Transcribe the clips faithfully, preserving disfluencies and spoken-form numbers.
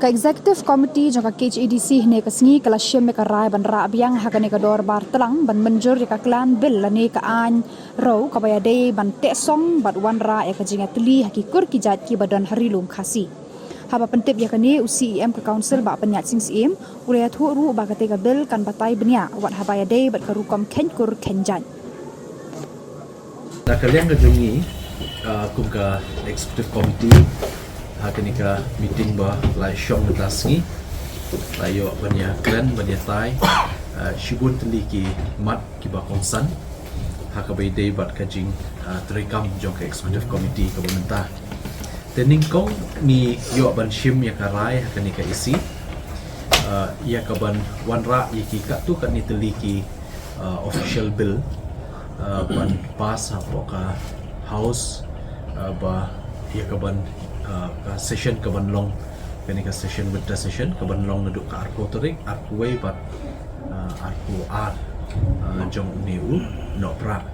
Ka Executive Committee jong ka K H A D C hynne ka sngi ka la shim ïa ka rai ban rah biang ha kane ka dorbar tlang ban mynjur ïa ka Clan Bill lane ka aiñ rew kaba ïadei ban teh song bad wanrah ïa ka jingïatylli ha ki kur ki jait kiba don ha Ri Lum Khasi. Haba pyntip ïa kane, u C E M ka Council Bah Pynïaid Sing Syiem u la ïathuh ruh ba kata ka bill kan batai bniah wat haba ïadei bad ka rukom kheiñ kur kheiñ jait. Na ka liang ka jong ngi, uh, kum ka Executive Committee, ha kane ka meeting ba la shong mynta sngi, la ïoh ban ïa kren ban ïa tai, uh, shibun tylli ki mat kiba kongsan ha kaba ïadei bad ka jing, uh, treikam jong ka Executive Committee kaba mynta. Te nyngkong ngi ïoh ban shim ïa ka rai ha kane ka E C, uh, ïa ka ban wanrah ïa ki katto katne tylli ki uh, official bill, uh, ban pass hapoh ka House, uh, ba ïa ka ban, uh, ka session ka ban long, kane ka session, winter session ka ban long naduh ka arphew tarik, arphew wei bad, uh, arphew ar, uh, jong une u Nohprah.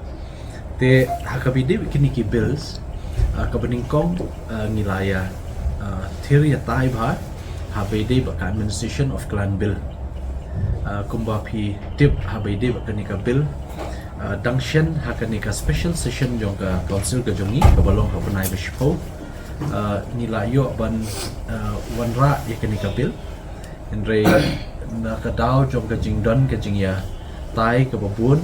Te ha kaba ïadei bad kine ki bills, uh, kaba nyngkong, uh, ngi la ïa, uh, thied ïa tai bha haba ïadei bad ka administration of Clan Bill. Uh, kumba phi tip haba ïadei bad kane ka bill, uh, dang shen ha kane ka special session jong ka Council ka jong ngi kaba long ha u bnai ba shiphew, uh, ngi la ïoh ban, uh, wanrah ïa kane ka bill. Hynrei na ka daw jong ka jingdon ka jingïatai kaba bun,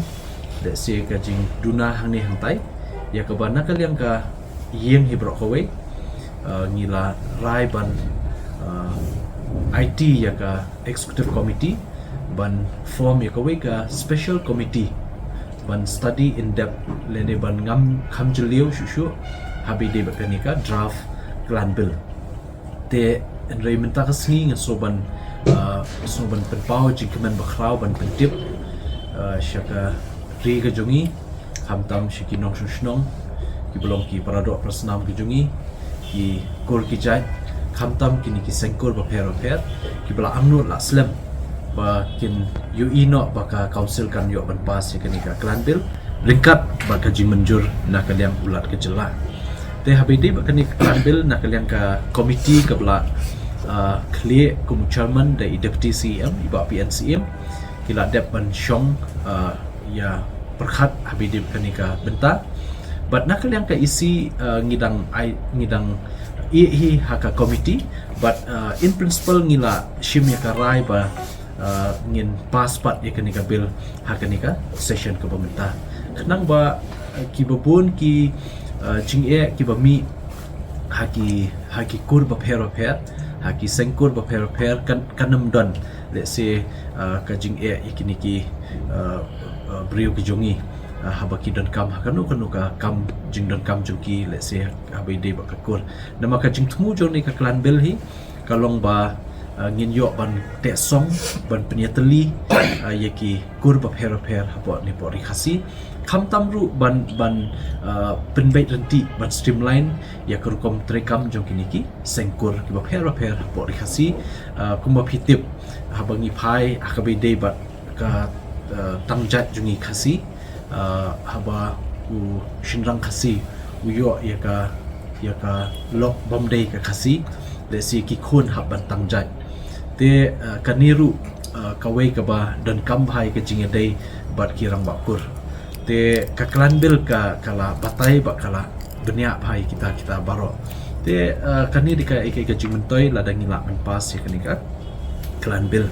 lehse ka jingduna hangne hangtai, ïa kaba na ka liang ka ïing hi baroh kawei, uh, ngi la rai ban, uh, aiti ïa ka Executive Committee ban form ïa kawei ka special committee ban study in depth lane ban ngam kham jylliew shuh shuh haba ïadei bad kane ka draft Clan Bill. Te hynrei mynta ka sngi nga sngew ban, uh, sngew ban pynpaw jingkmen bakhraw ban pyntip, uh, sha ka ri ka jong ngi, khamtam sha ki nongshong shnong kiba long ki paradoh parasnam ka jong ngi, ki kur ki jait, khamtam kine ki seng kur bapher bapher kiba la angnud la slem ba kin ïohi noh ba ka Council kan ïoh ban pass ïa kane ka Clan Bill ryngkat bad ka jingmynjur na ka liang u Lat ka jylla. Te haba ïadei bad kane ka Clan Bill, na ka liang ka committee kaba la, uh, khlieh kum u chairman da i Deputy C E M, i Bah P N Syiem, ki la dep ban shong, uh, ïa pyrkhat haba ïadei bad kane ka bynta. Bad na ka liang ka E C, uh, ngi dang ai, ngi dang ïeh hi ha ka committee, bad, uh, in principle ngi la shim ïa ka rai ba, uh, ngin pass pat ïa kane ka bill ha kane ka session kaba mynta. Khnang ba, uh, kiba bun ki, uh, jingeh kiba mih ha ki, ha ki kur bapher bapher, ha ki seng kur bapher bapher, kan, kan ym don, lehse, uh, ka jingeh ïa kine ki, uh, uh, briew ki jong ngi, uh, haba ki donkam ha kano kano ka kam jingdonkam jong ki, lehse haba ïadei bad ka kur. Namar ka jingthmu jong kane ka Clan Bill hi ka long ba, uh, ngin ïoh ban teh song, ban pynïatylli, uh, ïa ki kur bapher bapher hapoh ne hapoh Ri Khasi. Khamtam ruh ban, ban, uh, pynbeit ryntih, ban streamline ïa ka rukom treikam jong kine ki seng kur kiba pher bapher hapoh Ri Khasi. Uh, kumba phi tip, haba ngi phai ha kaba ïadei bad ka, uh, tang jait jong ngi Khasi, uh, haba u shynrang Khasi u ïoh ïa ka, ïa ka lok bym dei ka Khasi, lehse ki khun hap ban tang jait. Te, uh, kane ruh, uh, kawei kaba donkam bha ïa ka jingïadei bad ki rangbah kur. Te ka Clan Bill ka, ka la batai bad ka la bniah bha ïa kita, kita baroh. Te, uh, kane dei ka, ka, ka jingmyntoi lada ngi lah ban pass ïa kane ka Clan Bill.